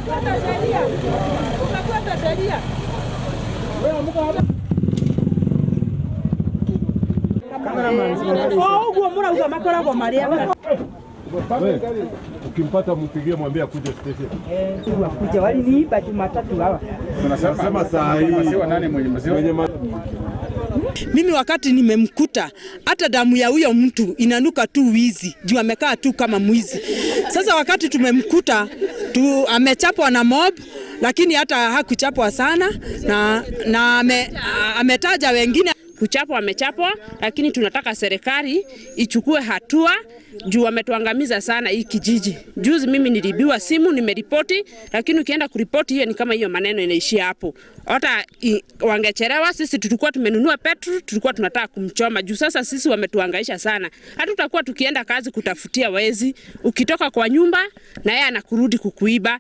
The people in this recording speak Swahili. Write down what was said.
Unafuata sheria. Unafuata sheria. O ũguo mũrauga makoragwo marĩ aka. Ukimpata mpigie, mwambie akuje station. Wakuja waliniiba Jumatatu hawa. Tunasema saa hii Maziwa nani mwenye maziwa? Mwenye Mimi wakati nimemkuta hata damu ya huyo mtu inanuka tu wizi, juu amekaa tu kama mwizi. Sasa wakati tumemkuta tu, amechapwa na mob, lakini hata hakuchapwa sana na ametaja wengine. Kuchapwa amechapwa, lakini tunataka serikali ichukue hatua juu wametuangamiza sana hii kijiji. Juzi mimi niliibiwa simu, nimeripoti, lakini ukienda kuripoti hiyo ni kama hiyo maneno inaishia hapo. Hata wangechelewa, sisi tulikuwa tumenunua petrol, tulikuwa tunataka kumchoma juu sasa sisi wametuhangaisha sana. Hatutakuwa tukienda kazi kutafutia wezi, ukitoka kwa nyumba na yeye anakurudi kukuiba.